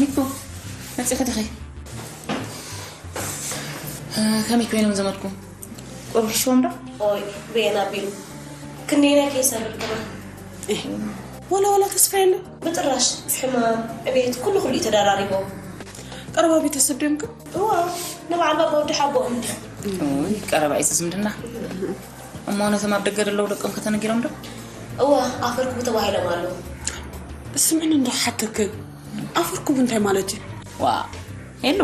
ሚኩ፣ መጺኺ ዲኺ? ከመይ ኮይኖም ዘመድኩም? ቁሩብ ሕሽዎም ዶ? ኦይ፣ በየን ኣቢሉ ክንደየናይ ከይሰብር ከማን። ወላ ወላ ተስፋ የለን። ብጥራሽ ሕማም፣ ዕቤት፣ ኩሉ ኩሉ እዩ ተደራሪቦ። ቀረባ ቤተሰብ ድዮም ከ? እዋ፣ ንበዓል ባባ ወዲ ሓቦኦም እንዲ። ኡይ፣ ቀረባ እዩ ዝምድና። እሞ ነቶም ኣብ ደገ ዘለዉ ደቆም ከተነጊሮም ዶ? እዋ፣ ኣፈርክቡ ተባሂሎም ኣለዉ። ስምዕኒ እንዶ ሓተክን ኣፈርክቡ እንታይ ማለት እዩ? ዋ፣ ሄሉ፣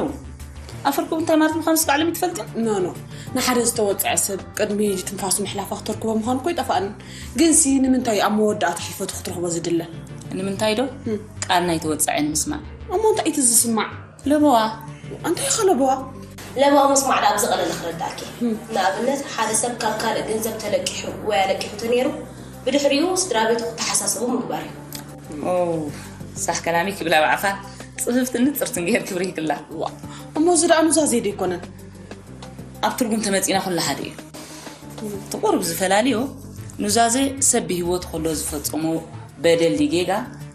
ኣፈርክቡ እንታይ ማለት ምዃኑ ስጋዕ ሎሚ ትፈልጢ? ኖ፣ ኖ። ንሓደ ዝተወጽዐ ሰብ ቅድሚ ትንፋሱ ምሕላፋ ክተርክቦ ምዃኑ እኮ ይጠፋእኒ። ግን ሲ ንምንታይ ኣብ መወዳእታ ሕልፈቱ ክትረኽቦ ዝድለ? ንምንታይ ዶ? እም። ቃል ናይ ተወጻዒ ንምስማዕ። እሞ እንታይ እዩ እቲ ዝስማዕ? ለበዋ። እንታይ ኢኻ ለበዋ? ለበዋ ምስማዕ ደኣ ብዝቐለለ ክረዳእኪ። እም። ንኣብነት፣ ሓደ ሰብ ካብ ካልእ ገንዘብ ተለቂሑ ወይ ኣለቂሑ ተነይሩ፣ ብድሕሪኡ ስድራ ቤቱ ክተሓሳሰቡ ምግባር እዩ። ኦ፣ ሳሕ ከላሚ ክብላ ብዓፋ ጽፍፍትን ንጽርትን ገይርኪ ብሪህክላ። ዋ፣ እሞ እዚ ደኣ ኑዛዜ ዶ ኣይኮነን? ኣብ ትርጉም ተመጺና ኩሉ ሓደ እዩ። እቲ ቁሩብ ዝፈላልዮ ኑዛዜ ሰብ ብህይወቱ ከሎ ዝፈጸሞ በደል ድዩ ጌጋ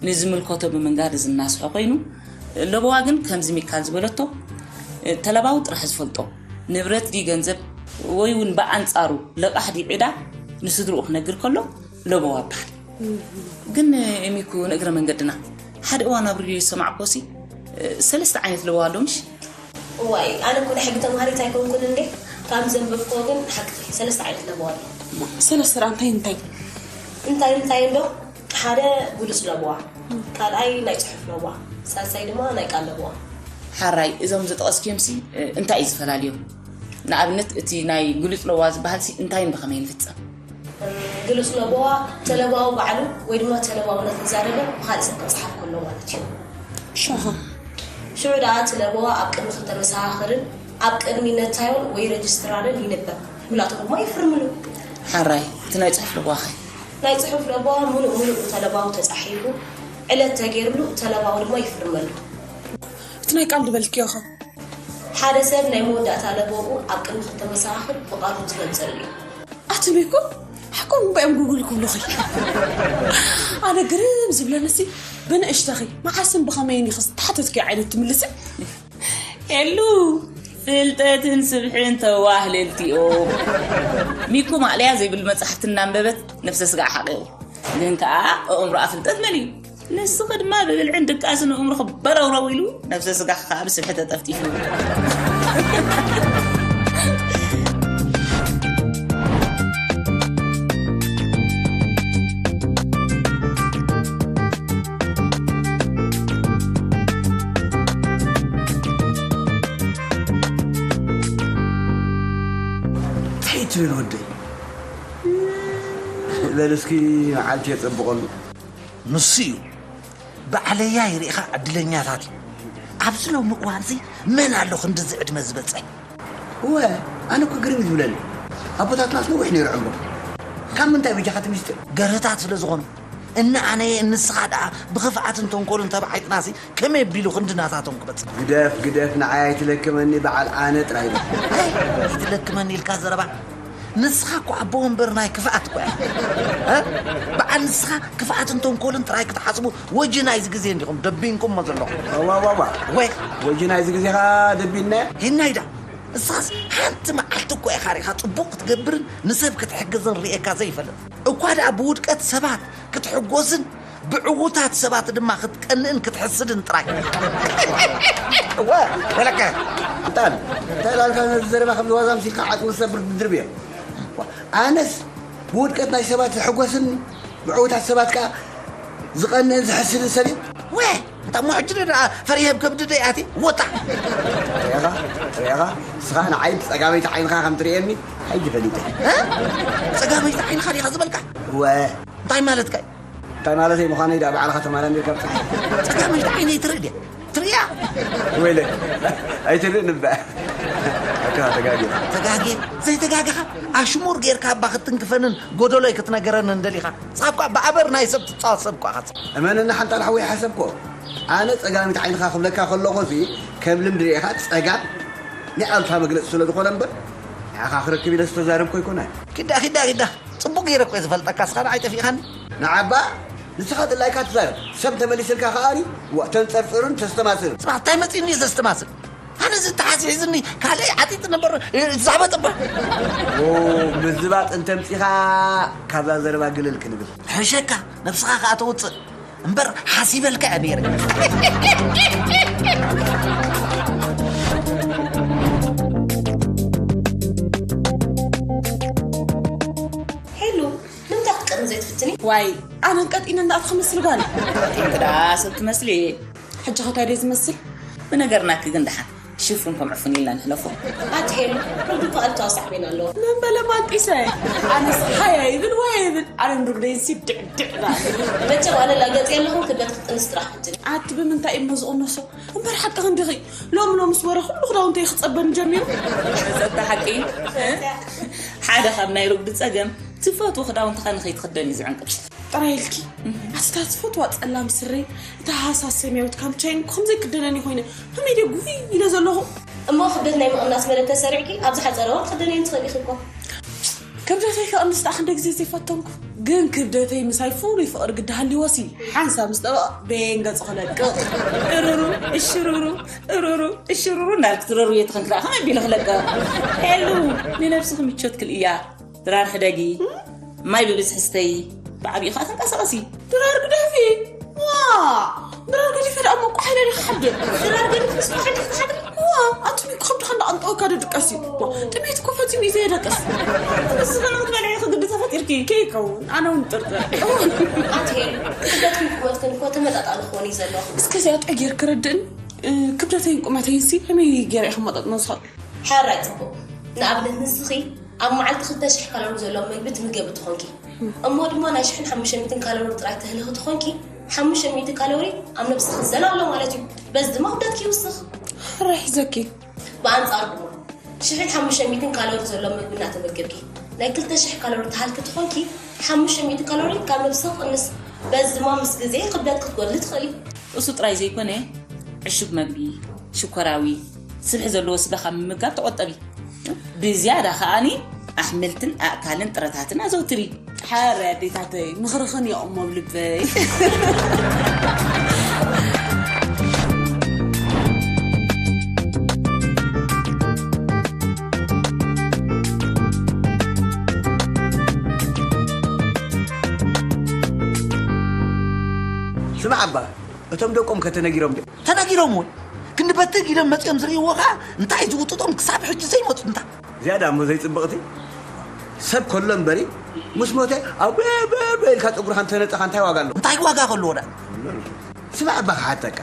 ንዝምልከቶ ብምንጋር ዝናስሖ ኮይኑ፣ ለበዋ ግን ከምዚ ሚካል ዝበለቶ ተለባዊ ጥራሕ ዝፈልጦ ንብረት ድዩ ገንዘብ ወይ እውን ብኣንጻሩ ለቓሕ ድዩ ዕዳ ንስድርኡ ክነግር ከሎ ለበዋ ይበሃል። ግን ሚኩ ንእግረ መንገድና ሓደ እዋን ኣብ ሬድዮ ዝሰማዕኮሲ ሰለስተ ዓይነት ለበዋ ኣሎ ምሽ? እዋይ፣ ኣነ እኮ ናይ ሕጊ ተምሃሪት ኣይኮንኩን እንዴ? ካብ ዘንበብክዎ ግን ሓቂ ሰለስተ ዓይነት ለበዋ ኣሎ። ሰለስተ ደኣ እንታይ እንታይ? እንታይ እንታይ እንዶ? ሓደ ግሉጽ ለበዋ፣ ካልኣይ ናይ ጽሑፍ ለበዋ፣ ሳልሳይ ድማ ናይ ቃል ለበዋ። ሓራይ፣ እዞም ዝጠቐስክዮምሲ እንታይ እዩ ዝፈላልዮም? ንኣብነት እቲ ናይ ግሉጽ ለበዋ ዝበሃልሲ እንታይን ብኸመይን ይፍጸም? ግሉጽ ለበዋ ተለባዊ ባዕሉ ወይ ድማ ተለባዊ እናተዛረበ ብኻልእ ሰብ ክጸሓፍ ከሎ ማለት እዩ። ሽዑ? ሽዑ ደኣ እቲ ለበዋ ኣብ ቅድሚ ክልተ መሰኻኽርን ኣብ ቅድሚ ነታዮን ወይ ረጅስትራርን ይንበብ። ኩላቶም ድማ ይፍርምሉ። ሓራይ፣ እቲ ናይ ጽሑፍ ለበዋኸ? ናይ ጽሑፍ ለበዋ ምሉእ ምሉእ ብተለባዊ ተጻሒፉ፣ ዕለት ተገይርሉ ተለባዊ ድማ ይፍርመሉ። እቲ ናይ ቃል ዝበልክዮ ኸ? ሓደ ሰብ ናይ መወዳእታ ለበዋኡ ኣብ ቅድሚ ክልተ መሰኻኽር ብቓሉ ዝገልጸሉ እዩ። ኣቲ ሚኩ፣ ሓቆም እምበኦም ጉግል ክብሉኺ። ኣነ ግርም ዝብለንሲ ብንእሽተኺ መዓስን ብኸመይን ኢኺ ዝተሓተትክዮ ዓይነት ትምልሲ? ኤሉ፣ ፍልጠትን ስብሕን ተዋህለልቲኦም። ሚኩ ማእለያ ዘይብል መጻሕፍቲ እናንበበት ነፍሰ ስጋ ሓቒቑ። ግን ከኣ ኣእምሮኣ ፍልጠት መሊኡ። ንስኺ ድማ ብብልዕን ድቃስን ኣእምሮኺ በረውረው ኢሉ ነፍሰ ስጋኺ ከኣ ብስብሒ ተጠፍጢፉ። እንታይ ትብል ወደይ? በል እስኪ መዓልቲ የጸብቐሉ። ንሱ እዩ። ባዕለያይ ርኢኻ ዕድለኛታት እዩ። ኣብዚ ሎሚ እዋንዚ መን ኣሎ ክንድዚ ዕድመ ዝበፅሐ? እወ፣ ኣነ እኮ ግርም እዩ ዝብለኒ። ኣቦታትናስ ነዊሕ ነይሩ ዕምሮም። ካብ ምንታይ በጃኻ እቲ ሚስጥር? ገርህታት ስለ ዝኾኑ። እነ ኣነየ እንስኻ ደኣ ብኽፍኣትን ተንኮልን ተባዒጥናሲ ከመይ ኣቢሉ ክንዲ ናታቶም ክበጽሕ? ግደፍ፣ ግደፍ፣ ንዓይ ኣይትለክመኒ፣ በዓል ኣነ ጥራይ በል። ኣይትለክመኒ ኢልካ ዘረባ። ንስኻ እኮ ኣቦ ወንበር ናይ ክፍኣት እኮ ኢኻ። እ? በዓል ንስኻ ክፍኣትን ተንኮልን ጥራይ ክትሓስቡ ወጂ ናይዚ ግዜ እንዲኹም ደቢንኩሞ ዘለኹም። ዋ፣ ዋ፣ ዋ። ወይ። ወጂ ናይዚ ግዜ ኸኣ ደቢንና። ሂናይዳ፣ ንስኻስ ሓንቲ መዓልቲ እኮ ኢኻ ሪኻ ጽቡቕ ክትገብርን ንሰብ ክትሕግዝን ርእየካ ዘይፈልጥ። እኳ ደኣ ብውድቀት ሰባት ክትሕጎስን ብዕዉታት ሰባት ድማ ክትቀንእን ክትሕስድን ጥራይ። እወ፣ በለከ። እንታን፣ እንታይ ላልካ ነዚ ዘረባ ከም ዝዋዛ ምሲልካ ዓጽሚ ዝሰብር ድርብዮ? ዋ፣ ኣነስ ብውድቀት ናይ ሰባት ዝሕጎስን ብዕዉታት ሰባት ከኣ ዝቐንእን ዝሕስድን ሰብ እየ? ወ፣ እንታ እሞ ሕጂ ደኣ ፈሪሀ ኣብ ከብዲ ደይ ኣትየ ወጣ። ርኤኻ? ርኤኻ? ንስኻ ንዓይ ብጸጋመይቲ ዓይንኻ ከም ትርእየኒ ሕጂ ፈሊጠ። እ? ጸጋመይቲ ዓይንኻ ዲኻ ዝበልካ? እወ። እንታይ ማለትካ እዩ? እንታይ ማለተይ ምዃነይ ደኣ ባዕልኻ ተመራሚርካ ብጻይ። ጸጋመይቲ ዓይነይ ትርኢ ድያ? ትርእያ? ወይለይ፣ ኣይትርእን እምበኣር። ኣካ ተጋግየ። ተጋግየ? ዘይተጋገኻ? ኣሽሙር ጌርካ እባ ክትትንክፈንን ጎደሎይ ክትነገረንን ደሊኻ? ንስኻ እኳ ብኣበር ናይ ሰብ ትጻወት ሰብ እኳ ኢኻ። እመነኒ ሓንጣል ሓወይ ሓሰብኮ። ኣነ ጸጋሚት ዓይንኻ ክብለካ ከለኹ እዚ ከም ልምዲ ርኢኻ ጸጋም ናይ ኣሉታ መግለጺ ስለ ዝኾነ እምበር ንዓኻ ክረክብ ኢለ ዝተዛረብኩ ኣይኮነን። ኪዳ፣ ኪዳ፣ ኪዳ። ጽቡቕ ገይረ እኮ እየ ዝፈልጠካ፣ እስኻ ንዓይ ጠፊእኻኒ። ንዓባ ንስኻ ድላይካ ትዛረብ፣ ሰብ ተመሊስልካ ከኣኒ ዋ፣ ተንጸርጽርን ተስተማስርን። ጽባሕ እንታይ መጺእኒ እየ ዘስተማስል? ኣነ እዚ ተሓዝሒዝኒ ካልእ ዓጢጥ ነበር፣ እ፣ ዛበጥ እባ። ኦ፣ ምዝባጥ እንተምጺኻ ካብዛ ዘረባ ግልል ክንብል። ሕሸካ፣ ነብስኻ ከኣ ተውጽእ። እምበር ሓሲበልካ እየ ነይረ። ሄሉ፣ ንምንታይ ክትቀርኒ ዘይትፍትኒ? ዋይ፣ ኣነን ቀጢነ እንዳኣት ክመስል ጓል። ቀጢንኪ ደኣ ሰብ ትመስሊ። ሕጂ ኸ እንታይ ድየ ዝመስል? ብነገርናኪ ግን ደሓን ሽፉን ከም ዕፉን ኢልና ንሕለፎ። ኣቲ ሄሉ፣ ወዲ እኮ ኣሉታዊ ሳዕቤን ኣለዎ። መን በለ ማንጢሰ? ኣነስ ሃያ ይብል ዋያ ይብል። ኣነ ንርጉደይን ሲ ድዕድዕ ዳ። መቸም ኣነ ላገጽ የለኹም ክብደት ክትቅንስ ጥራሕ ፍትኒ። ኣቲ ብምንታይ እሞ ዝቕነሶ? እምበር ሓቂ ክንዲኺ ሎሚ ሎምስ ወረ ኩሉ ክዳውንተይ ክጸበኒ ጀሚሩ። መጸብታ ሓቂ። ሓደ ካብ ናይ ርጉዲ ጸገም ትፈትዎ ክዳውንትኻ ንኸይትኽደን እዩ ዝዕንቅፍ። ጥራይ ኢልኪ። ኣስታት ዝፈትዋ ጸላም ስረይ፣ እታ ሃሳስ ሰማያዊት ካምቻይን ከምዘይ ክደነኒ ኮይነ፣ ከመይ ድየ ጉይ ኢለ ዘለኹ? እሞ ክብደት ናይ ምቕናስ መደብ ተሰሪዕኪ፣ ኣብ ዝሓጸረ እዋን ክትደንየን ትኽእሊ ኢኺ እኮ። ክብደተይ ክቕንስ ደኣ ክንደይ ግዜ ዘይፈተንኩ። ግን ክብደተይ ምሳይ ፍሉይ ፍቕሪ ግዲ ሃልይዎሲ፣ ሓንሳብ ምስ ጠበቐ በየን ገጹ ክለቅቕ። እሩሩ፣ እሽሩሩ፣ እሩሩ፣ እሽሩሩ እናልክ ትረሩ እየ ትኽንክ ደኣ ከመይ ኣቢሉ ክለቅቕ? ሄሉ፣ ንነብስኺ ምቾት ክልእያ። ድራር ሕደጊ፣ ማይ ብብዝሒ ስተዪ፣ ብዓቢኡ ኸኣ ተንቀሳቐሲ። ድራር ግደፊ። ዋ! ድራር ገዲፈ ደኣ እሞ ቋሕ ኢለ ዲኻ ሓድር? ድራር ገዲፍክስ ቋሕ ኢልኪ ክትሓድሪ? ዋ! ኣቱም እኮ ከብድኻ እንዳቐንጠወካ ዶ ድቀሲ? ዋ! ጥሜት እኮ ፈጺሙ እዩ ዘየደቅስ። ምስ ዝበልዑ ትበልዒ ኢኺ ግዲ ተፈጢርኪ። ከይከውን፣ ኣነ እውን ጥርጥር። ኣቲ ሄሉ፣ ክብደትክን ቁመትክን እኮ ተመጣጣኒ ክኾን እዩ ዘለዎ። እስከ እዚኣ ጠጊር ክርድእን፣ እ፣ ክብደተይን ቁመተይንሲ ከመይ ገይረ እየ ክመጣጥኖ ዝኽእል? ሕራይ ጽቡቕ። ንኣብነት ንስኺ ኣብ መዓልቲ ክልተ ሽሕ ካሎሪ ዘለዎ መግቢ ትምገቢ እንተኾንኪ፣ እሞ ድማ ናይ ሽሕን ሓሙሽተ ሚእትን ካሎሪ ጥራይ ተህልኺ ተኾንኪ፣ ሓሙሽተ ሚእቲ ካሎሪ ኣብ ነብስኺ ዘና ኣሎ ማለት እዩ። በዚ ድማ ክብደትኪ ይውስኽ። ሕራይ ሒዘኪ። ብኣንጻሩ ድማ፣ ሽሕን ሓሙሽተ ሚእትን ካሎሪ ዘሎ መግቢ እናተመገብኪ፣ ናይ ክልተ ሽሕ ካሎሪ ተሃልኪ ተኾንኪ፣ ሓሙሽተ ሚእቲ ካሎሪ ካብ ነብስኺ ክቕንስ። በዚ ድማ ምስ ግዜ ክብደት ክትጎድሊ ትኽእሊ። እሱ ጥራይ ዘይኮነ፣ ዕሹግ መግቢ፣ ሽኮራዊ፣ ስብሒ ዘለዎ ስጋ ካብ ምምጋብ ተቖጠቢ። ብዝያዳ ከኣኒ ኣሕምልትን ኣእካልን ጥረታትን ኣዘውትሪ። ሓረ ኣዴታተይ፣ ምኽርኽን የቕሞ ኣብ ልበይ። ስማዕ እባ፣ እቶም ደቆም ከ ተነጊሮም ድዮም? ተነጊሮም እውን። ክንዲ በትግ ኢሎም መጺኦም ዝርእይዎ ኸኣ እንታይ ዝውጥጦም ክሳብ ሕጂ ዘይመጹ እንታ። ዝያዳ እሞ ዘይጽብቕቲ፣ ሰብ ከሎ እምበሪ፣ ምስ ሞተ ኣብ በ-፣ በ-፣ በ-፣ ኢልካ ጸጉርኻ እንተነጸኻ እንታይ ዋጋ ኣለዎ? እንታይ ዋጋ ከለዎ ደኣ? ስማዕ እባ ክሓተካ፣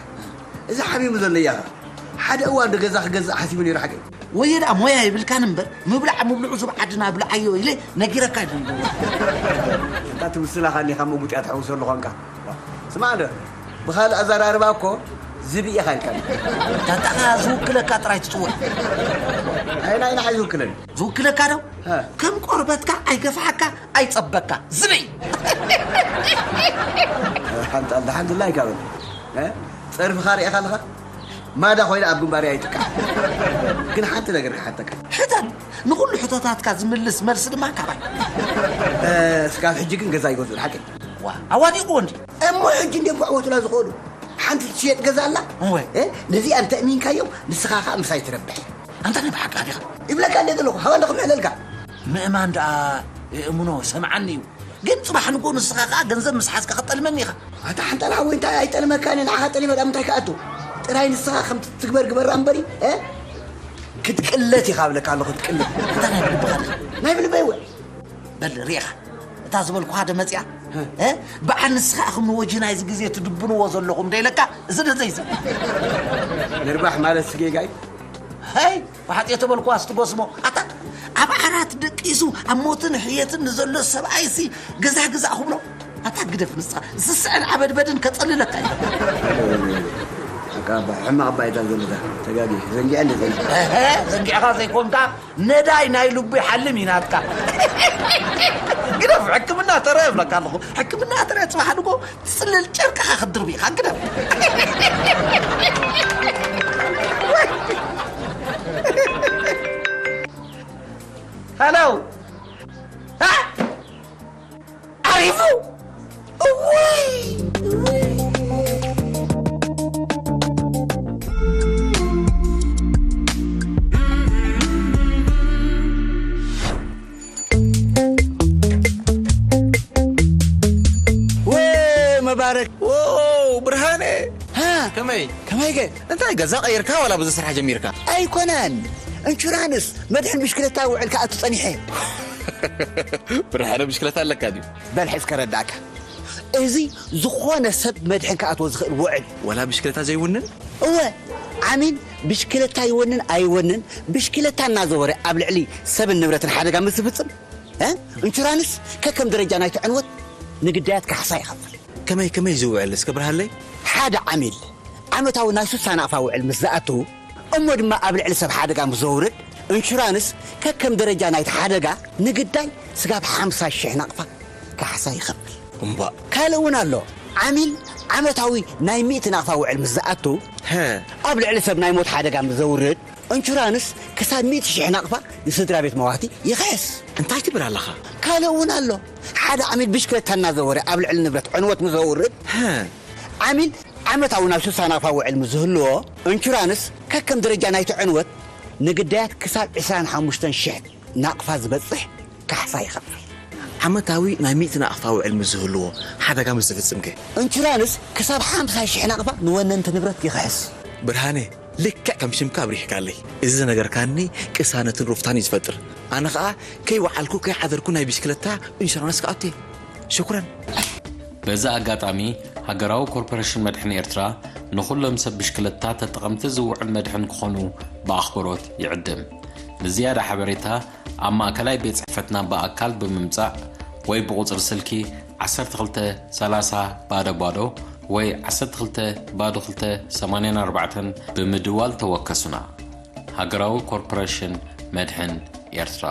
እዚ ሓሚሙ ዘሎ እያኻ። ሓደ እዋን ዶ ገዛ ክገዝእ ሓሲቡ ነይሩ ሓቀይ? ወየ ደኣ ሞያ የብልካን እምበር፣ ምብላዕ ምብልዑ ስብ ዓድና ብልዓዮ ኢለ ነጊረካ ኣይደንጎ። እታ ትምስላ ኻኒ ካብ መጉጥያ ትሕውሰሉ ኾንካ። ስማዕ እንዶ፣ ብኻልእ ኣዘራርባ እኮ፣ ዝብኢ ኢኻ ኢልካ። ታጣኻ ዝውክለካ ጥራይ ትጽውዕ። ኣይ፣ ናይ ንዓይ ዝውክለኒ። ዝውክለካ ዶ? ሀ። ከም ቆርበትካ ኣይገፍሓካ፣ ኣይጸበካ። ዝብኢ። ሓንጣል፣ ደሓን ድላ ኣይጋበል። እ? ጸርፍኻ ርኢኻ ኣለኻ? ማዳ ኮይነ ኣብ ግንባር ኣይጥቃዕ። ግን ሓንቲ ነገር ክሓተካ። ሕተት። ንኹሉ ሕቶታትካ ዝምልስ መልሲ ድማ ካባይ። እ፣ እስካብ ሕጂ ግን ገዛ ኣይገዝኡን፣ ሓቂ? ዋ፣ ኣዋዲቑዎ እንዲ። እሞ ሕጂ እንድዮም ክዕወቱላ ዝኽእሉ። ሓንቲ ትሽየጥ ገዛ ኣላ። እወ። እ፣ ነዚኣ እንተ እሚንካዮም፣ ንስኻ ኸኣ ምሳይ ትረብሕ። ኣንታ ናይ ብሓቂ ዲኻ? ይብለካ እንደ ዘለኹ፣ ሃባ እንደ ክምሕለልካ። ምእማን ደኣ የእምኖ፣ ሰምዓኒ እዩ። ግን ጽባሕ ንግሆ ንስኻ ከኣ ገንዘብ ምስ ሓዝካ ክጠልመኒ ኢኻ። ኣታ ሓንጣል ሓወይ፣ እንታይ ኣይጠልመካን እየ፣ ንዓኻ ጠሊመ ደኣ ምንታይ ክኣቱ? ጥራይ ንስኻ ከም ትግበር ግበራ እምበሪ፣ እ? ክትቅለት ኢኻ እብለካ ኣለኹ፣ ክትቅለት። ኣታ ናይ ብልብኻ ዲኻ? ናይ ብልበይ እወ። በል ርኢኻ፣ እታ ዝበልኩኻ ዶ መጺኣ? እ? በዓል ንስኻ ኢኹም ንወጂ ናይዚ ግዜ ትድብንዎ ዘለኹም ዶ ኢለካ? እዚ ዶ ዘይዚ? ንርባሕ ማለት ስጌጋይ? ሀይ! ብሓቂ የተበልኩዋስ ትጎስሞ። ኣታ ኣብ ዓራት ደቂሱ ኣብ ሞትን ሕየትን ንዘሎ ሰብኣይሲ ገዛ ግዛእ ክብሎ? ኣታ ግደፍ ንስኻ። ዝስዕን ዓበድበድን ከጸልለካ እዩ። ኣቃባ፣ ሕማቕ ባይታ ዘለካ። ተጋጊ፣ ዘንጊዐ እንደ ዘንጊዐ። እህ፣ ዘንጊዕኻ ዘይኮንካ ነዳይ ናይ ልቡ ይሓልም እዩ ናትካ። ግደፍ፣ ሕክምና ተረ እብለካ ኣለኹ። ሕክምና ተረ ጽባሕ ንጎ ትጽልል ጨርቅኻ ክትድርቢ ኢኻ። ግደፍ። ሃሎ። ሃ? ዓሪፉ። እዋይ። ወይ መባረክ። ዎ፣ ብርሃነ። ሃ? ከመይ? ከመይ ገ? እንታይ ገዛ ቀይርካ ዋላ ብዙ ስራሕ ጀሚርካ? ኣይኮነን። ኢንሹራንስ መድሕን ብሽክለታ ውዕል ክኣቱ ጸኒሐ። ብርሃነ ብሽክለታ ኣለካ ድዩ? በል ሕዝ ከረዳእካ። እዚ ዝኾነ ሰብ መድሕን ክኣትዎ ዝኽእል ውዕል። ዋላ ብሽክለታ ዘይውንን? እወ፣ ዓሚል ብሽክለታ ይወንን ኣይወንን፣ ብሽክለታ እናዘወረ ኣብ ልዕሊ ሰብን ንብረትን ሓደጋ ምስ ዝፍጽም፣ እ? ኢንሹራንስ ከከም ደረጃ ናይቲ ዕንወት ንግዳያት ካሕሳ ይኸፍል። ከመይ፣ ከመይ ዝውዕል እስከ ብርሃለይ? ሓደ ዓሚል ዓመታዊ ናይ ሱሳ ናቕፋ ውዕል ምስ ዝኣቱ፣ እሞ ድማ ኣብ ልዕሊ ሰብ ሓደጋ ምስ ዘውርድ፣ ኢንሹራንስ ከከም ደረጃ ናይቲ ሓደጋ ንግዳይ ስጋብ ሓምሳ ሽሕ ናቕፋ ካሕሳ ይኸፍል። እምባእ። ካልእ እውን ኣሎ። ዓሚል ዓመታዊ ናይ ሚእቲ ናቕፋ ውዕል ምስ ዝኣቱ፣ ሀ። ኣብ ልዕሊ ሰብ ናይ ሞት ሓደጋ ምስ ዘውርድ፣ ኢንሹራንስ ክሳብ ሚእቲ ሽሕ ናቕፋ ንስድራ ቤት መዋቲ ይኽሕስ። እንታይ ትብል ኣለኻ? ካልእ እውን ኣሎ። ሓደ ዓሚል ብሽክለታ እናዘወረ ኣብ ልዕሊ ንብረት ዕንወት ምስ ዘውርድ፣ ሀ። ዓሚል ዓመታዊ ናብ ሱሳ ናቕፋ ውዕል ምስ ዝህልዎ፣ ኢንሹራንስ ከከም ደረጃ ናይቲ ዕንወት ንግዳያት ክሳብ ዕስራን ሓሙሽተን ሽሕ ናቕፋ ዝበጽሕ ካሕሳ ይኸፍል። ዓመታዊ ናይ ሚእቲ ናቕፋ ውዕል ምስ ዝህልዎ፣ ሓደጋ ምስ ዝፍጽም ከ? ኢንሹራንስ ክሳብ ሓምሳ ሽሕ ናቕፋ ንወነንቲ ንብረት ይኽሕስ። ብርሃነ፣ ልክዕ ከም ሽምካ ኣብሪህካለይ። እዚ ዝነገርካኒ ቅሳነትን ሩፍታን እዩ ዝፈጥር። ኣነ ኸኣ ከይወዓልኩ ከይሓደርኩ ናይ ብሽክለታ ኢንሹራንስ ክኣቱ እየ። ሽኩረን። በዚ ኣጋጣሚ፣ ሃገራዊ ኮርፖሬሽን መድሕን ኤርትራ ንኹሎም ሰብ ብሽክለታ ተጠቐምቲ ዝውዕል መድሕን ክኾኑ ብኣኽብሮት ይዕድም። ንዝያዳ ሓበሬታ፣ ኣብ ማእከላይ ቤት ጽሕፈትና ብኣካል ብምምጻእ ወይ ብቑጽሪ ስልኪ ዓሰርተ ክልተ ሰላሳ ባዶ ባዶ ወይ ዓሰርተ ክልተ ባዶ ክልተ ሰማንያን ኣርባዕተን ብምድዋል ተወከሱና። ሃገራዊ ኮርፖሬሽን መድሕን ኤርትራ።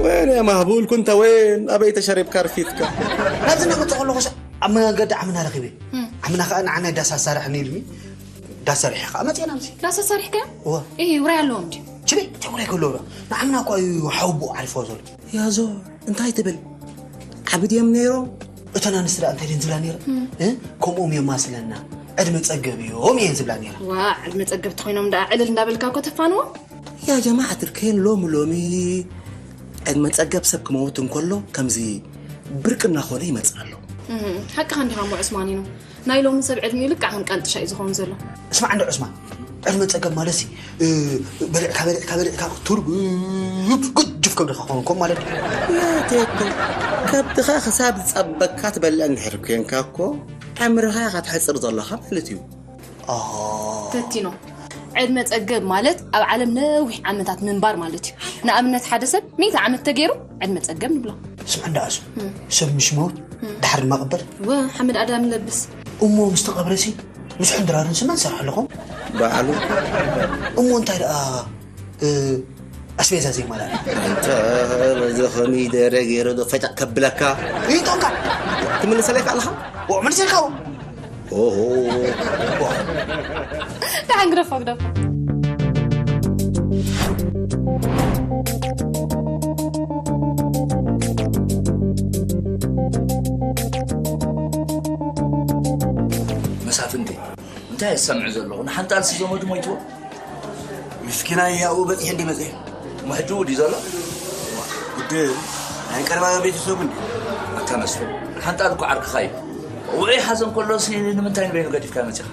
ወይኔ ማህቡል ኩንተ ወይን ኣበይ ተሸሪብካ ርፊትካ? ናብዚ እናመጽእ ከለኹ ኸ ኣብ መገዲ ዓምና ረኺበ። እም። ዓምና ኸኣ ንዓና ዳስ ኣሳርሕኒ ኢሉኒ። ዳስ ሰሪሐ ኸኣ መጽኤ ናብዚ። ዳስ ኣሳሪሕካዮ? እወ። እይ፣ ውራይ ኣለዎም ድዩ? ችሊ፣ እንታይ ውራይ ክህልዎ ዶ? ንዓምና እኳ እዩ ሓውቦ ዓሪፍዎ ዘሎ። ያዞር፣ እንታይ ትብል? ዓቢ ድዮም ነይሮም? እተን ኣንስቲ ደኣ እንታይ ደን ዝብላ ነይረን? እም። እ? ከምኦም እዮም ማስለና። ዕድመ ጸገብ እዮም እየን ዝብላ ነይረን። ዋ፣ ዕድመ ጸገብ ተኾይኖም ደኣ ዕልል እንዳበልካ እኮ ተፋንዎም። ያ ጀማዓ ትርከን ሎሚ ሎሚ ዕድመ ጸገብ ሰብ ክመውት እንከሎ ከምዚ ብርቂ እናኾነ ይመጽእ ኣሎ። እም፣ ሓቅኻ እንዲኻ እሞ ዑስማኒኖ። ናይ ሎሚ ሰብ ዕድሚኡ ልክዕ ከም ቃንጥሻ እዩ ዝኸውን ዘሎ። እስማዕ እንዶ ዑስማን፣ ዕድመ ጸገብ ማለትሲ፣ እ፣ በሊዕካ፣ በሊዕካ፣ በሊዕካ፣ ቱርብ፣ ግጅፍ ከብድኻ ክኸውን፣ ከምኡ ማለት ድዩ? ያ ቴኮ፣ ከብድኻ ክሳብ ዝጸበካ ትበልዕ እንድሕር ኮንካ እኮ፣ ዕምርኻ ኢኻ ትሕጽር ዘለኻ ማለት እዩ። ኣሃ። ተቲኖ፣ ዕድመ ጸገብ ማለት ኣብ ዓለም ነዊሕ ዓመታት ምንባር ማለት እዩ። ንኣብነት ሓደ ሰብ ሚእቲ ዓመት ተገይሩ ዕድመ ጸገብ ንብሎ። ስምዕ እንዳ ኣሱ ሰብ ምሽ መውት ድሓር ድማ ቅበር። ወ ሓመድ ኣዳም ለብስ። እሞ ምስ ተቐብረሲ ምስ ሕንድራርን ስመን ሰርሐ ኣለኹም። በዓሉ እሞ እንታይ ደኣ እ፣ ኣስቤዛ ዘይማላእ እንተ በዚ ኮሚደረ ገይረ ዶ ፈጨቕ ከብለካ ይጦንካ ትምልሰለይ ኣለኻ። መልሰልካ ኦሆ ደሓን ግደፎ ግደፎ። መሳፍንቲ እንታይ ዝሰምዑ ዘለኹ ንሓንጣልሲ ዘመዱ ሞይትዎ። ምስኪና ያኡ በፂሕ እንዲ መፅእ ምሕጅቡ ድዩ ዘሎ? ግድን ናይ ቀረባ ቤተሰቡ እንዲ ኣታ መስፍን ሓንጣል እኮ ዓርክኻ እዩ። ውዑይ ሓዘን ከሎሲ ንምንታይ ንበይኑ ገዲፍካ መፂኻ?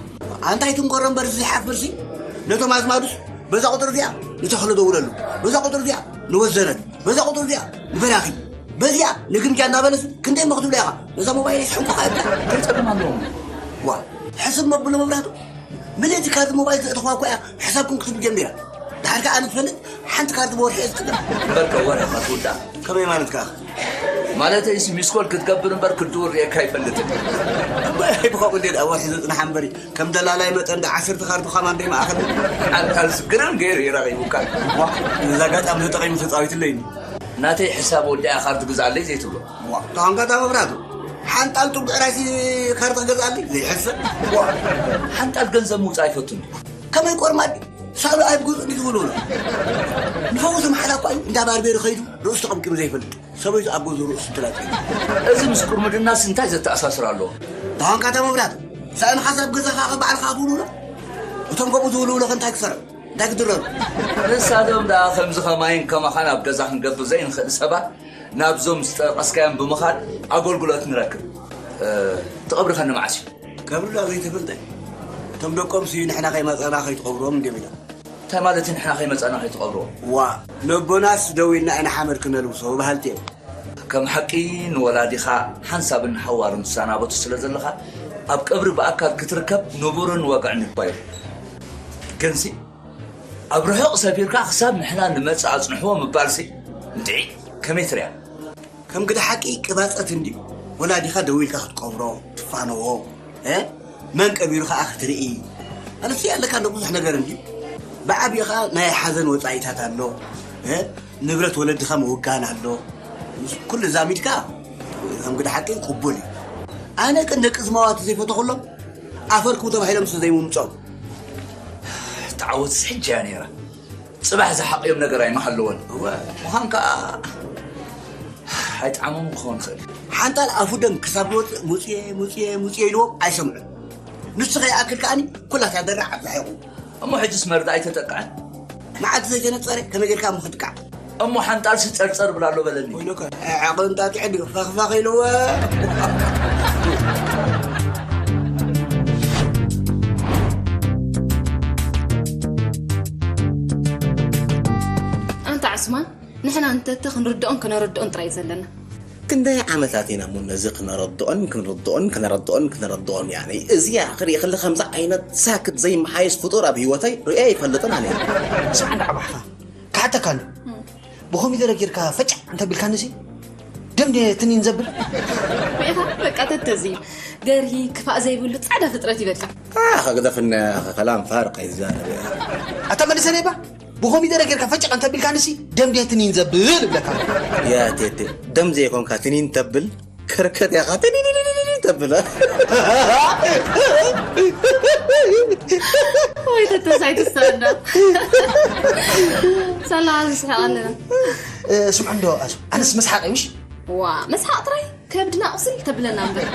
ኣንታይ ትንቆሮ እምበር ዝሓፍርሲ ነቶም ኣዝማዱስ በዛ ቁጥሪ እዚኣ ንተኽለ ደውለሉ፣ በዛ ቁጥሪ እዚኣ ንወዘረት፣ በዛ ቁጥሪ እዚኣ ንበራኺ፣ በዚኣ ንግምጃ እናበለስ ክንደይ መኽትብሎ ኢኻ ነዛ ሞባይል ይስሕንኩኻ ይብላ። እንታይ ጸገም ኣለዎም? ዋ ሕስብ መብሎ መብራቱ ምልእቲ ካርድ ሞባይል ዘእተኽዋ እኳ እያ ሕሳብኩም ክትብ ጀሚራ። ድሓር ከኣ ኣነ ትፈልጥ ሓንቲ ካርድ ብወርሒ እየ ዝጥቀም። እምበርከ ወርሕኻ ትውዳእ። ከመይ ማለት ከኣ? ማለተይስ ሚስኮል ክትገብር እምበር ክድውል ርእየካ ኣይፈልጥን። እምበይ ብኸምኡ እንዴ ደኣ ወርሒ ዘጽንሓ እምበሪ ከም ደላላይ መጠን ዳ ዓሰርተ ካርድ ኻማ እንደ ማእኸል ኣልካል ስግርን ገይሩ ይረኺቡካ። እዛ ኣጋጣሚ ተጠቒሙ ተጻዊትለይኒ። ናተይ ሕሳብ ወዲኣ ካርድ ግዝኣለይ ዘይትብሎ። ተኾንካ እታ መብራቱ ሓንጣል ጥቡዕ ራይሲ ካርድ ክገዝኣለይ ዘይሕሰብ። ሓንጣል ገንዘብ ምውፃእ ኣይፈቱን። ከመይ ቆርማድ ሳሉ ኣይብ ገዝኡ እንዲ ዝብሉ ንፈውስ መሓላ እኳ እዩ እንዳ ባርቤሪ ኸይዱ ርእሱ ተቐምቂሙ ዘይፈልጥ ሰበይቱ ኣብ ገዝኡ ርእሱ ትላጥ። እዚ ምስ ቁርምድናስ እንታይ ዘተኣሳስር ኣለዎ? ተኾንካ እታ መብራቱ ሳእንኻስ ኣብ ገዛኻ ባዕልኻ ክብሉሎ እቶም ከምኡ ዝብልውሎ ከ እንታይ ክሰርዕ እንታይ ክድረሩ? ንሳቶም ደኣ ከምዚ ኸማይን ከማኻን ኣብ ገዛ ክንገብር ዘይንኽእል ሰባት ናብዞም ዝጠቐስካዮም ብምኻድ ኣገልግሎት ንረክብ። ትቐብሪ ኸ ንመዓስ እዩ? ቀብሪ ደኣ ዘይተፈልጠ እቶም ደቆም ስዩ ንሕና ከይመጻና ከይትቐብርዎም እንድዮም ኢሎም። እንታይ ማለት እዩ ንሕና ከይመጻና ከይትቐብርዎም? ዋእ ነቦናስ ደው ኢልና ኢና ሓመድ ክነልብሶ በሃልቲ እዮም። ከም ሓቂ ንወላዲኻ ሓንሳብን ንሓዋሩን ትሰናበቱ ስለ ዘለኻ ኣብ ቀብሪ ብኣካል ክትርከብ ንቡርን ወግዕን እኳ እዩ። ግንሲ ኣብ ርሑቕ ሰፊርካ ክሳብ ንሕና ንመጽእ ኣጽንሕዎ ምባልሲ እንድዒ ከመይ ትሪኣ? ከም ግደ ሓቂ ቅባጸት እንድዩ ወላዲኻ ደው ኢልካ ክትቀብሮ ትፋነዎ እ መን ቀቢሩ ከኣ ክትርኢ ኣነስ ኣለካ እንዶ ብዙሕ ነገር እንድዩ ብዓብዩ ከኣ ናይ ሓዘን ወጻኢታት ኣሎ እ ንብረት ወለድኻ ምውጋን ኣሎ ምስ ኩሉ ዛሚድካ ከም ግደ ሓቂ ቅቡል እዩ ኣነ ቅን ደቂ ዝማዋቲ ዘይፈተኹሎም ኣፈርኩም ተባሂሎም ስለ ዘይምምጾም ተዓወትስ ሕጂ እያ ነይራ ጽባሕ ዝሓቕዮም ነገር ኣይምሃለወን እወ ምዃን ከኣ ኣይጠዓሞም ክኸውን ይኽእል ሓንጣል ኣፉ ደም ክሳብ ዝወፅእ ሙፅየ ሙፅየ ሙፅየ ኢልዎም ኣይሰምዑን ንሱ ከይኣክል ከኣኒ ኩላታ ደራዕ ኣብዛሒቑ እሞ ሕጅስ መርዳ ኣይተጠቅዐን መዓልቲ ዘይተነፀረ ከመይ ጌርካ እሞ ክትቃዕ እሞ ሓንጣልሲ ፀርፀር ብላ ኣሎ በለኒ ዓቕንጣ ትዕዲ ፋኽፋኽ ኢልዎ ኣንታ ዕስማን ንሕና እንተተ ክንርድኦን ከነረድኦን ጥራይ ዘለና። ክንደይ ዓመታት ኢና እሞ ነዚ ክነረድኦን ክንርድኦን ክነረድኦን ክነረድኦን ያኒ እዚኣ ክርኢ ከለ ከምዚ ዓይነት ሳክት ዘይመሓየሽ ፍጡር ኣብ ህይወተይ ርእየ ኣይፈልጥን ኣነ። ስምዓ እንዳ ዓባሕኻ ክሓተካ ኣሎ ብኮሚደረ ጌርካ ፈጫ እንተቢልካንሲ ደም ድየ ትኒን ዘብል ሪኢኻ በቃ ተተዚ ገርሂ ክፋእ ዘይብሉ ጻዕዳ ፍጥረት ይበልካ። ኣኸ ግደፍና ከላም ፋርቕ ኣይዛረብ። ኣታ መልሰለይ ባ ብኾሚደረ ጌርካ ፈጨቕ እንተቢልካ ንሲ ደም ድየ ትኒን ዘብል እብለካ። ያ ቴቴ ደም ዘይኮንካ ትኒን ተብል ከርከት ያኻ ትኒን ተብል። ወይ ተተሳይ ትሰና ሰላ ዝስሕቕ ኣለና። ስምዑ እንዶ ኣነስ መስሓቕ ምሽ ዋ መስሓቕ ጥራይ ከብድና ቁስል ተብለና እምበር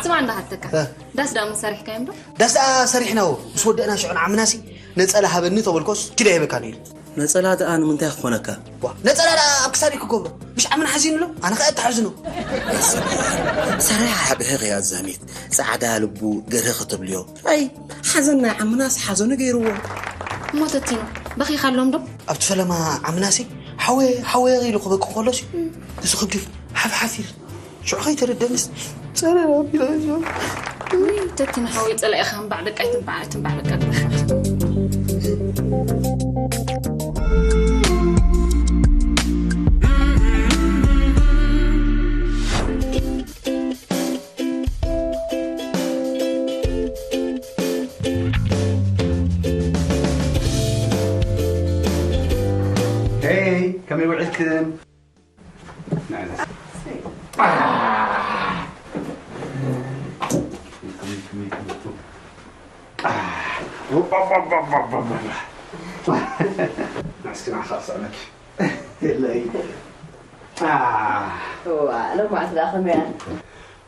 ስማ እንዳሃተካ ዳስ ዳሞ ሰሪሕካዮም ዶ ዳስ ደኣ ሰሪሕናዎ ምስ ወደእና ሽዑ ንዓምናሲ ነጸላ ሃበኒ ተበልኮስ ኪዳ የበካ ነይሩ ነጸላ ደኣ ንምንታይ ክኾነካ ዋ ነጸላ ደኣ ኣብ ክሳድ ክገብሮ ምሽ ዓምና ሓዚኑሎ ኣነ ከኣ ተሓዝኖ ሰራያ ብህቕ እያ ዛሚት ጻዕዳ ልቡ ገርህ ክትብልዮ ኣይ ሓዘን ናይ ዓምናስ ሓዘኑ ገይርዎ እሞ ተቲኖ በኺኻሎም ዶ ኣብቲ ፈለማ ዓምናሲ ሓወ ሓወ ኢሉ ክበቂ ከሎሲ እዚ ክብዲ ሓፍሓፍ ኢሉ ሽዑ ከይተረደንስ ጸረ ኣቢላ እዞ። ውይ፣ ተቲ ንሓወይ ጸላኢኻ እምባዕ በቃ ኣይትንባዕ፣ ኣይትንባዕ በቃ። ሄይ፣ ከመይ ውዒልክን?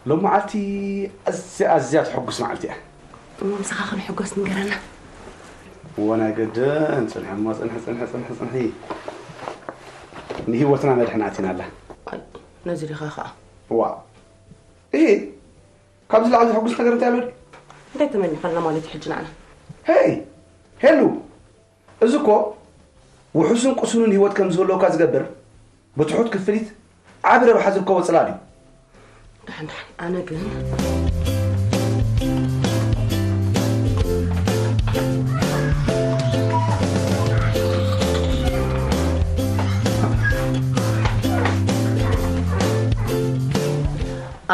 ሎማዓልቲ ኣዝያ ኣዝያ ተሐጉስ መዓልቲ እያ። እሞ ምሳኻ ክንሕጎስ ንገረና። እወ ናይ ገድን ጽንሒ እሞ ጽንሒ ጽንሒ ጽንሒ ጽንሒ ንህይወትና መድሕን ኣቲናላ። ኣይ፣ ነዚ ዲኻ ኸዓ? ዋ እሂ፣ ካብዚ ላዕሊ ዘሐጉስ ነገር እንታይ ኣሎ ድዩ? እንታይ ተመኒኻልና ማለት እዩ ሕጂ ንዓና? ሄይ ሄሉ፣ እዚ እኮ ውሑስን ቅሱንን ህይወት ከም ዝህልወካ ዝገብር ብትሑት ክፍሊት ዓቢ ረብሓ ዝርከቦ ጽላል እዩ። ደሓን ደሓን፣ ኣነ ግን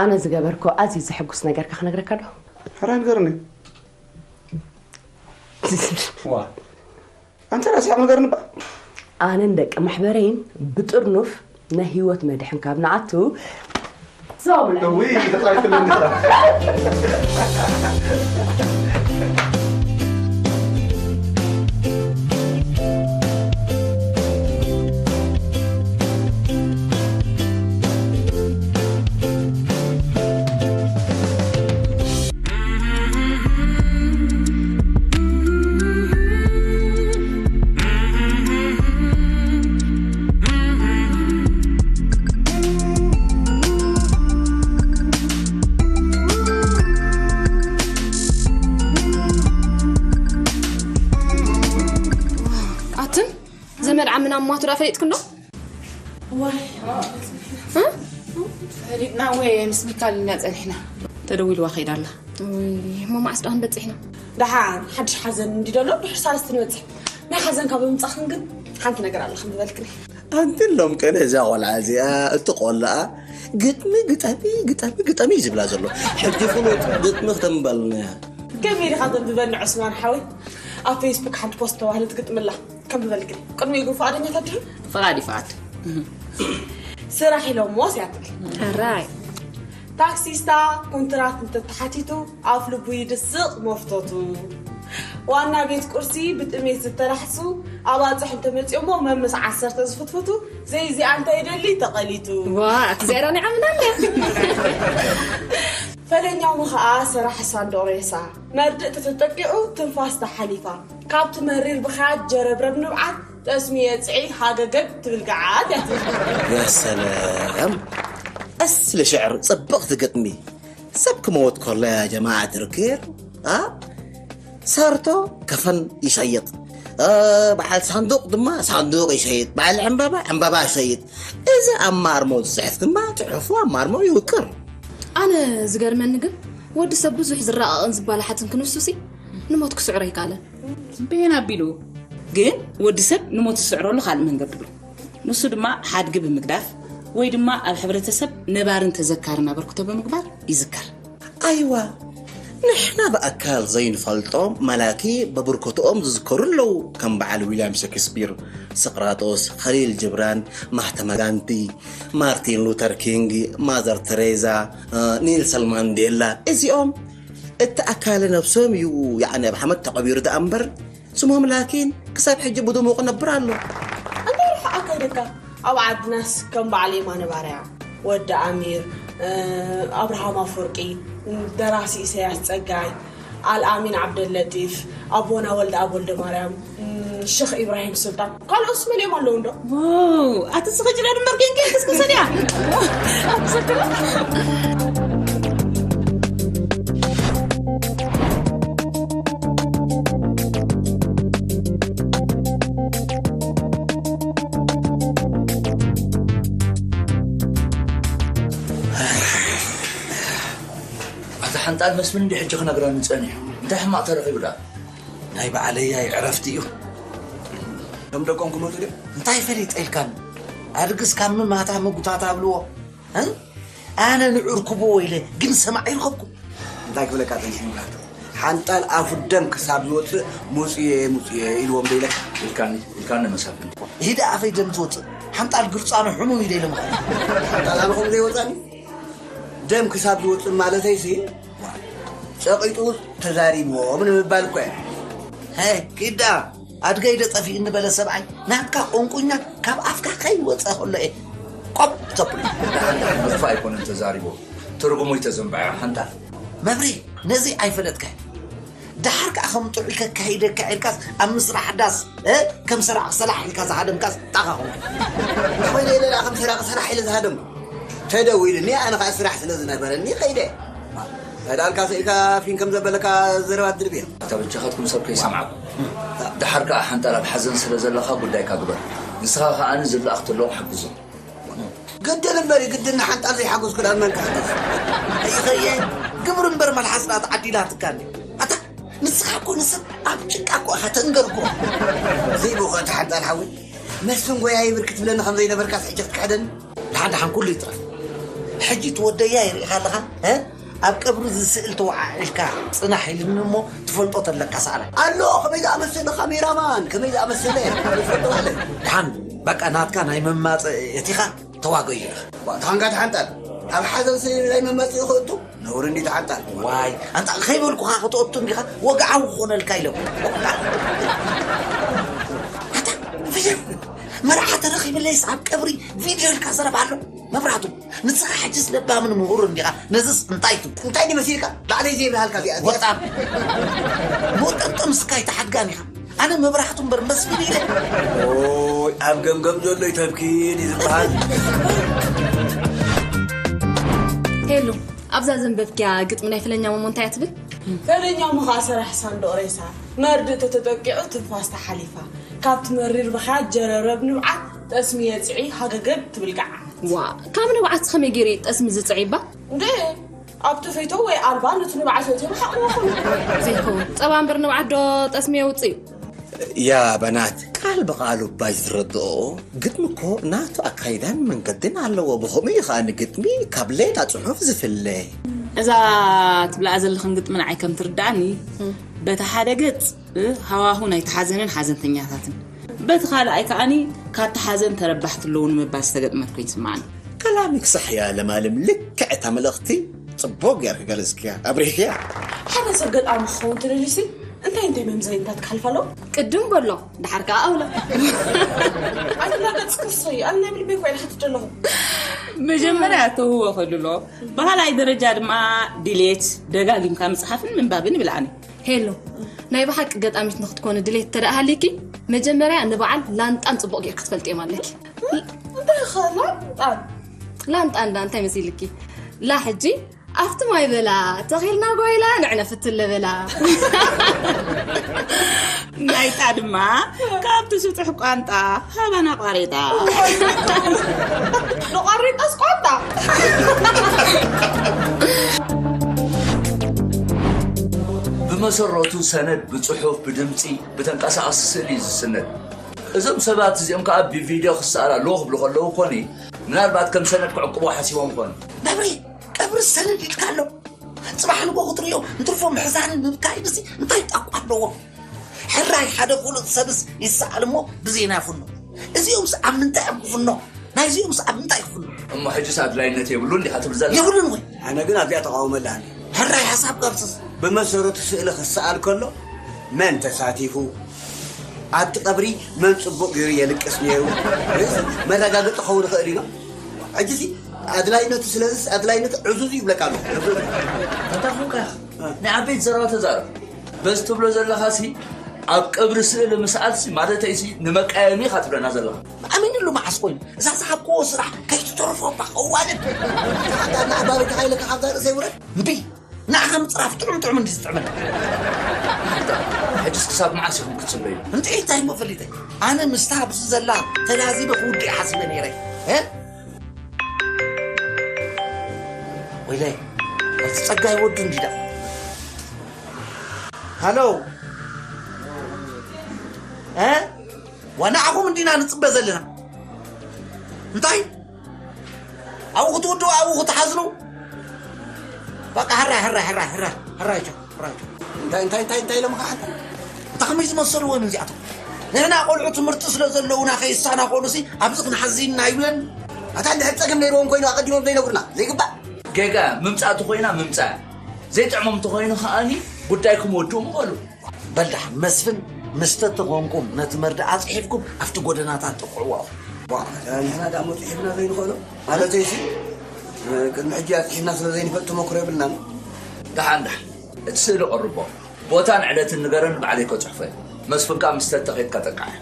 ኣነ ዝገበርኮ ኣዝዩ ዘሐጉስ ነገርካ ክነግረካ ዶ? ሕራይ ንገርኒ። ዋ ኣንተ ራስያ ነገር ንባ ኣነን ደቂ ማሕበረይን ብጥርኑፍ ናይ ህይወት መድሕን ካብ ንኣቱ ዞብለ እውይ ተጻይፍልኒ። ኣትን ዘመድ ዓምና ማቱ ዳ ፈሊጥክን ዶ? ዋይ፣ እ? ፈሊጥና ወይ ምስ ሚካል ኢና ጸኒሕና። ተደዊልዋ ከይዳ ኣላ። ውይ፣ እሞ መዓስ ደኣ ክንበጽሕ ኢና? ደሓን ሓድሽ ሓዘን እንዲ ደሎ ድሕሪ ሳልስቲ ንበጽሕ። ናይ ሓዘን ካብ ምምጻኽን ግን ሓንቲ ነገር ኣላ ከም ዝበልክኒ። ኣንቲ ሎም ቀነ እዛ ቆልዓ እዚኣ እቲ ቆልዓ ግጥሚ ግጠሚ ግጠሚ ግጠሚ እዩ ዝብላ ዘሎ። ሕጂ ፍሉጥ ግጥሚ ክተንበልና እያ። ከመይ ኢኻ ተንብበኒ ዑስማን ሓወይ? ኣብ ፌስቡክ ሓንቲ ፖስት ተባህለት ግጥሚ ኣላ። ከም ዝበልክን ቅድሚኡ ግን ፍቓደኛታት ድዩ? ፍቓድ እዩ ፍቓድ። ስራሕ ኢሎሞ ሲያትል ሕራይ። ታክሲስታ ኩንትራት እንተተሓቲቱ ኣፍ ልቡ ይድስቕ መፍቶቱ። ዋና ቤት ቁርሲ ብጥሜት ዝተላሕሱ ኣባፅሕ እንተመፅኦሞ መምስ ዓሰርተ ዝፍትፍቱ። ዘይዚኣ እንታይ ይደሊ ተቐሊቱ። ዋ ኣቲ ዚያዳ ናይ ዓምና ኣለያ። ፈለኛሙ ኸዓ ስራሕ ሳንዱቕ ሬሳ መርድእ ተተጠቂዑ ትንፋስ ተሓሊፋ ካብቲ መሪር ብኽያት ጀረብረብ ንብዓት ጠስሚ የፅዒ ሃገገግ ትብል ገዓት እያ ትብል። يا سلام. أصل شعر صبغت قطمي. سبك موت كله يا جماعة الخير. ها؟ ሰርቶ ከፈን ይሸይጥ፣ በዓል ሳንዱቕ ድማ ሳንዱቕ ይሸይጥ፣ በዓል ዕምባባ ዕምባባ ይሸይጥ። እዚ ኣብ ማርሞ ዝፅሕፍ ድማ ፅሑፉ ኣብ ማርሞ ይውቅር። ኣነ ዝገርመኒ ግን ወዲ ሰብ ብዙሕ ዝረቓቕን ዝበላሓትን ክንሱ ሲ ንሞት ክስዕሮ ኣይከኣለን። በየን ኣቢሉ ግን ወዲ ሰብ ንሞት ዝስዕረሉ ካልእ መንገዲ ኣሎ። ንሱ ድማ ሓድጊ ብምግዳፍ ወይ ድማ ኣብ ሕብረተሰብ ነባርን ተዘካርን ኣበርክቶ ብምግባር ይዝከር። ኣይዋ ንሕና ብኣካል ዘይንፈልጦም መላኪ በብርኮትኦም ዝዝከሩ ኣለዉ ከም በዓል ዊልያም ሸክስፒር፣ ስቕራጦስ፣ ኸሊል ጅብራን፣ ማህተማ ጋንቲ፣ ማርቲን ሉተር ኪንግ፣ ማዘር ተሬዛ፣ ኒልሰን ማንዴላ እዚኦም እቲ ኣካለ ነብሶም እዩ ያዕኒ ኣብ ሓመድ ተቐቢሩ ደኣ እምበር ስሞም ላኪን ክሳብ ሕጂ ብድሙቕ ነብር ኣሎ። ኣንታ ርሑቕ ኣካይደካ ኣብ ዓድናስ ከም በዓል የማነ ባርያ፣ ወዲ ኣሚር፣ ኣብርሃም ኣፈወርቂ፣ ደራሲ ኢሰያስ ጸጋይ፣ ኣልኣሚን ዓብደለጢፍ፣ ኣቦና ወልደኣብ ወልደማርያም፣ ሽኽ ኢብራሂም ሱልጣን ካልኦትስ መሊኦም ኣለዉ እንዶ። ዋው ኣቲ ስኽጭ ዶ ድምበር ጌንጌ ክስክሰ ድያ። ኣልመስምን እንዲ ሕጂ ክነግረኒ ጸኒሑ። እንታይ ሕማቕ ተረኺቡ ደኣ? ናይ በዓለያይ ዕረፍቲ እዩ። ከም ደቆም ክመጹ ድዮም? እንታይ ፈሊጠ ኢልካኒ? ኣድግስ ካብ ምማታ ምጉታት ኣብልዎ። እ? ኣነ ንዕርክቦ ወይለ ግን ሰማዕ ይረኸብኩ። እንታይ ክብለካ ጸኒሐ ምብራቱ? ሓንጣል ኣፉ ደም ክሳብ ዝወጽእ ሙጽየ ሙጽየ ኢልዎም ዶ ኢለካ? ኢልካኒ፣ ኢልካኒ መሳፍንቲ። ይደ ኣፈይ ደም ዝወጽእ ሓንጣል ግርጻኑ ሕሙም እዩ ዶ ኢለ ምኸ? ሓንጣል ኣነ ከምኡ ዘይወጻኒ? ደም ክሳብ ዝወጽእ ማለተይሲ ጸቒጡ ተዛሪብዎም ንምባል እኮ እየ። ሄ ኪዳ፣ ኣድገይ ዶ ጠፊእኒ በለ ሰብኣይ። ናትካ ቁንቁኛ ካብ ኣፍካ ከይወጸ ከሎ እየ ቆብ ተብሎ። ንኽፋ ኣይኮነን ተዛሪቦ፣ ትርጉሙ ይተዘንባያ ሓንታ። መብሪ፣ ነዚ ኣይፈለጥካይ። ደሓር ከኣ ከም ጥዑይ ከካይደካ ኢልካስ ኣብ ምስራሕ ዳስ፣ እ፣ ከም ሰራቕ ሰላሕ ኢልካ ዝሃደምካስ ጣኻ ኾንካ። እንተኾይነ ኢለ ደኣ ከም ሰራቕ ሰላሕ ኢለ ዝሃደምኩ። ተደዊሉኒ፣ ኣነ ኸኣ ስራሕ ስለ ዝነበረኒ ከይደ። ከዳልካ ስኢልካ ፊን ከም ዘበለካ ዘረባ ትድርብዮ። ኣታ በጃኻትኩም ሰብ ከይሰምዓኩም። ደሓር ከኣ ሓንጣል ኣብ ሓዘን ስለ ዘለኻ ጉዳይካ ግበር። ንስኻ ከኣ ዝለኣኽ ተለዉ ሓግዞ። ግድን እምበር እዩ፣ ግድን ንሓንጣል ዘይሓጎስኩ ደኣ መን ክሕግዝ? ኣይኸየ፣ ግብሪ እምበር መልሓስ ደኣ ተዓዲላትካ እንዲ። ኣታ ንስኻ እኮ ንሰብ ኣብ ጭቃ እኮ ኢኻ ተንገርግሮ። ዘይብኡ እቲ ሓንጣል ሓወይ፣ መስፍን ጎያይ ብር ክትብለኒ ከም ዘይነበርካስ ሕጂ ክትክሕደኒ? ደሓን ደሓን ኩሉ ይትረፍ። ሕጂ ትወደያ ይርኢኻ ኣለኻ፣ እ? ኣብ ቀብሪ ዝስእል ተወዓዒልካ ጽናሕ ኢልኒ እሞ ትፈልጦ ተለካ ሰኣላ። ኣሎ፣ ከመይ ዝኣመሰለ ካሜራማን፣ ከመይ ዝኣመሰለ፣ ትፈልጦ ማለት። ደሓን በቃ ናትካ ናይ መማጸ የቲኻ ተዋገዩ ኢኻ። ዋ፣ ተኻንካ ተሓንጣል። ኣብ ሓዘን ስለ ናይ መማጽኢ ክእቱ? ነውሪ እንዲ ተሓንጣል። ዋይ፣ ኣንታ ከይበልኩኻ ክትእቱ እንዲኻ ወግዓዊ ክኾነልካ ኢሎም። ኣታ፣ ፍሽር! መርዓ ተረኺብለይስ ኣብ ቀብሪ ቪድዮ ኢልካ ዘረባ ኣሎ? መብራህቱ፣ ንስኻ ሕጅስ ለባምን ምሁርን ዲኻ? ነዝስ እንታይ ትብል? እንታይ ድዩ መሲልካ? ባዕለይ ዘይብልሃልካ እዚኣ፣ እዚኣ። ወጣም። ሞጠምጠም ስካይ ተሓድጋም ኢኻ። ኣነ መብራህቱ እምበር መስፍን ኢለ። ኦይ፣ ኣብ ገምገም ዘሎ ይተብኪን እዩ ዝበሃል። ሄሎ፣ ኣብዛ ዘንበብክያ ግጥሚ ናይ ፈለኛ ሞሞ እንታይ እያ ትብል? ፈለኛ ሞሞ ኸኣ ሰራሕ ሳንዱቕ ሬሳ፣ መርድእ ተተጠቂዑ ትንፋስ ተሓሊፋ፣ ካብቲ መሪር ብኽያት ጀረብረብ ንብዓት ጠስሚ የጽዒ ሃገገግ ትብል ገዓት። ዋ፣ ካብ ንብዓት ከመይ ገይሩ እዩ ጠስሚ ዝጽዒ እባ? እንዴ፣ ኣብቲ ፌቶ ወይ ኣልባ ነቲ ንብዓት ኣእትዮም ሓቕዎ ኹሉ። ዘይከውን። ጸባ እምበር ንብዓት ዶ ጠስሚ የውጽእ እዩ? ያ በናት፣ ቃል ብቓሉ እባ ዝረድኦ ግጥሚ እኮ ናቱ ኣካይዳን መንገድን ኣለዎ። ብኸምኡ እዩ ኸኣ ንግጥሚ ካብ ሌላ ጽሑፍ ዝፍለ። እዛ ትብልኣ ዘለኽን ግጥሚ ንዓይ ከም ትርድኣኒ፣ በቲ ሓደ ገጽ፣ እ፣ ሃዋሁ ናይቲ ሓዘንን ሓዘንተኛታትን፣ በቲ ካልኣይ ከኣኒ ካብቲ ሓዘን ተረባሕቲ ኣለዉ ንምባል ዝተገጥመት ኮይኑ ይስምዓኒ። ከላሚክ ሳሕ እያ ለማለም፣ ልክዕ እታ መልእኽቲ ጽቡቕ ጌርኪ ገለጽክያ፣ ኣብሪህክያ። ሓደ ሰብ ገጣሚ ክኸውን ትደልዩሲ እንታይ እንታይ መምዘኒታት ክሓልፍ ኣለዎ? ቅድም በሎ፣ ደሓር ከኣ ኣውሎ። ኣይትላገጽ ክስይ፣ ኣነ ናይ ብልበይ እኮ ኢለ ክትደ ኣለኹ። መጀመርያ ተውህቦ ከድሎ፣ ብኻልኣይ ደረጃ ድማ ድሌት፣ ደጋጊምካ ምጽሓፍን ምንባብን ይብል ኣነ። ሄሎ፣ ናይ ብሓቂ ገጣሚት ንክትኮኒ ድሌት እንተ ደኣ ሃልይኪ፣ መጀመርያ ንበዓል ላንጣን ጽቡቕ ጌርኪ ክትፈልጥዮም ኣለኪ። እንታይ ኢኻ ላንጣን? ላንጣ እንዳ እንታይ መሲልኪ? ላ ሕጂ ኣብቲ ማይ በላ ተኺልና ጓይላ ንዕነ ፍትለ በላ። ናይታ ድማ ካብቲ ስጡሕ ቋንጣ ሃባና ቋሬጣ። ንቋሬጣስ ቋንጣ። ብመሰረቱ ሰነድ ብጽሑፍ፣ ብድምጺ፣ ብተንቀሳቓሲ ስእሊ እዩ ዝስነድ። እዞም ሰባት እዚኦም ከኣ ብቪድዮ ክሰኣል ኣለዎ ክብሉ ከለዉ ኮኒ፣ ምናልባት ከም ሰነድ ክዕቅቦ ሓሲቦም ኮኑ። መብሪ፣ ቀብሪ ሰነድ ኢልካ ኣሎ። ጽባሕ ንጎ ክትርእዮ እንትርፎ ምሕዛንን ምብካይንሲ እንታይ ጣቋ ኣለዎ? ሕራይ ሓደ ፍሉጥ ሰብስ ይሰኣል እሞ ብዜና ይፍኖ። እዚኦምስ ኣብ ምንታይ እዮም ክፍኖ? ናይዚኦምስ ኣብ ምንታይ ክፍኖ? እሞ ሕጅስ ኣድላይነት የብሉን ዲኻ ትብል ዘለኻ? የብሉን ወይ? ኣነ ግን ኣብዚኣ ተቓውመላ ኣለኒ። ሕራይ ሓሳብ ጋብስስ። ብመሰረቱ ስእሊ ክሰኣል ከሎ መን ተሳቲፉ? ኣብቲ ቀብሪ መን ጽቡቕ ገይሩ የልቅስ ነይሩ? ወይስ መረጋገጺ ክኸውን ይኽእል እዩ? ሕጂሲ ኣድላይነቱ፣ ስለዚስ ኣድላይነቱ ዕዙዝ እዩ ይብለካ ኣለኹ። ዕዙዝ። ኣንታ ኹንካ ኢኻ። እ። ናይ ዓበይቲ ዘረባ ተዛረብ። በዚ ትብሎ ዘለኻሲ ኣብ ቀብሪ ስእሊ ምስኣልሲ ማለተይሲ ንመቃየሚ ኢኻ ትብለና ዘለኻ። ኣሚንሉ መዓስ ኮይኑ? እዛ ዝሃብክዎ ስራሕ ከይትተርፎ እባ ከዋልድ። ኣታ ንዓባበይትኻ ኢለካ ካብዛ ርእሰይ ውረድ። እምቢ። ንዓኻ ምጽራፍ ጥዑም ጥዑም እንዲ ዝጥዕመኒ። ሕጅስ ክሳብ መዓስ ኢኹም ክትጽበዩ? እንታይ እንታይ እሞ ፈሊጠ? ኣነ ምስታ ኣብዚ ዘላ ተላዚበ ክውድእ ሓሲበ ነይረ። እ? ወይለይ፣ እቲ ጸጋይ ወዱ እንዲዳ። ሃሎ። እ? ዋና ዓኹም እንዲና ንጽበ ዘለና። እንታይ? ኣብኡ ክትውድኡ፣ ኣብኡ ክትሓዝኑ? በቃ፣ ሕራይ፣ ሕራይ፣ ሕራይ፣ ሕራይ፣ ሕራይ፣ ቻው፣ ሕራይ፣ ቻው። እንታይ፣ እንታይ፣ እንታይ፣ እንታይ ኢሎም ከሓታ? እንታይ ከመይ ዝመሰሉ እዮም እዚኣቶም? ንሕና ቆልዑ ትምህርቲ ስለ ዘለዉና ከይሳናኸሉሲ ኣብዚ ክንሓዝን ኢና ይብለን። ኣታ እንድሕር ጸገም ነይርዎም ኮይኑ ኣቐዲሞም ዘይነግሩና ዘይግባእ። ጌጋ ምምጻእ ተኾይና ምምጻእ፣ ዘይጥዕሞም ተኾይኑ ከኣኒ ጉዳይኩም ወድኡ ምበሉ። በል ደሓን መስፍን፣ ምስ ተተኾንኩም ነቲ መርድኣ ጽሒፍኩም ኣብቲ ጎደናታት ጥቕዕዎ። ዋ፣ ንሕና ደኣ መጽሒፍና ዘይንኽእሎ ማለተይሲ፣ ቅድሚ ሕጂ ኣጽሒፍና ስለ ዘይንፈልጥ ተመክሮ የብልናን። ደሓን ደሓን፣ እቲ ስእሊ ቀርቦ፣ ቦታን ዕለትን ንገረን፣ ባዕለይ ከጽሕፎ እየ። መስፍን ከኣ ምስ ተተኺድካ ጠቃዕ።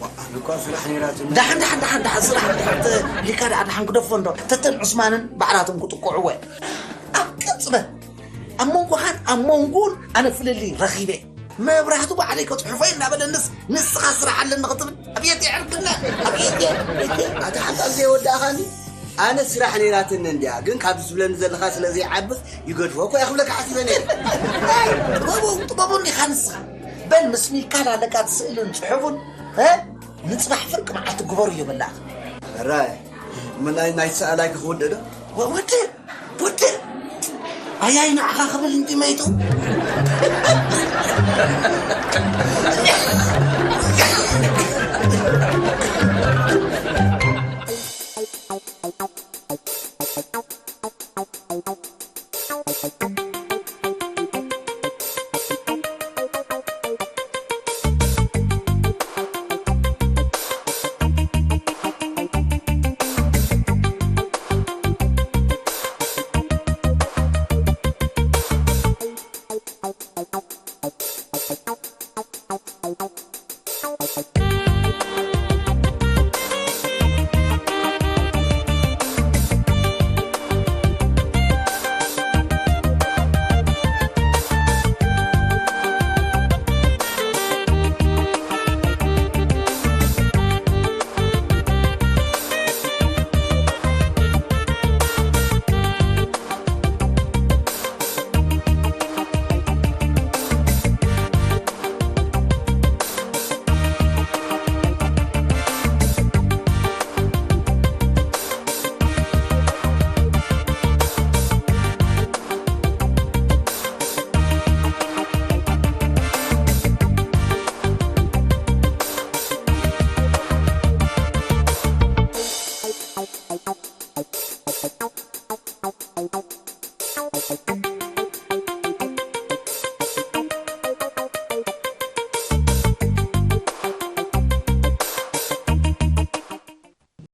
ዋ፣ ኣነ እኳ ስራሕ ነይራትኒ። ደሓን ደሓን ደሓን ደሓን፣ ስራሕ እንድሕር ተሊካ ደኣ ደሓን ግደፎ እንዶ፣ ተተን ዑስማንን ባዕላቶም ክጥቅዕዎ እዮም። ኣብ ቅጽበት ኣብ መንጎኻን ኣብ መንጎኡን ኣነ ፍልልይ ረኺበ። መብራህቱ ባዕለይ ከጽሕፎ እየ እናበለንስ ንስኻ ስራሕ ኣለኒ ክትብል፣ ኣቤት የዕርክና፣ ኣቤት የ-፣ ኣቤት የ-። ኣታ ሓንጣል ዘይወዳእኻኒ? ኣነ ስራሕ ነይራትኒ እንድያ፣ ግን ካብ ዝብለኒ ዘለኻ ስለ ዘይዓብስ ይገድፎ እኮ እየ ክብለካ ሓሲበ ነይረ። ኣይ፣ ጥበቡ፣ ጥበቡ እንዲኻ ንስኻ። በል ምስ ሚካል ኣለካ እቲ ስእልን ጽሑፉን፣ እ? ንጽባሕ ፍርቂ መዓልቲ ግበሩ እዮ በላኻ። ሕራይ፣ ምናይ ናይ ሰኣላይ ክኽውድእ ዶ? ወ-፣ ወድእ፣ ወድእ። ኣያይ ንዓኻ ክብል እንዲ መይቱ።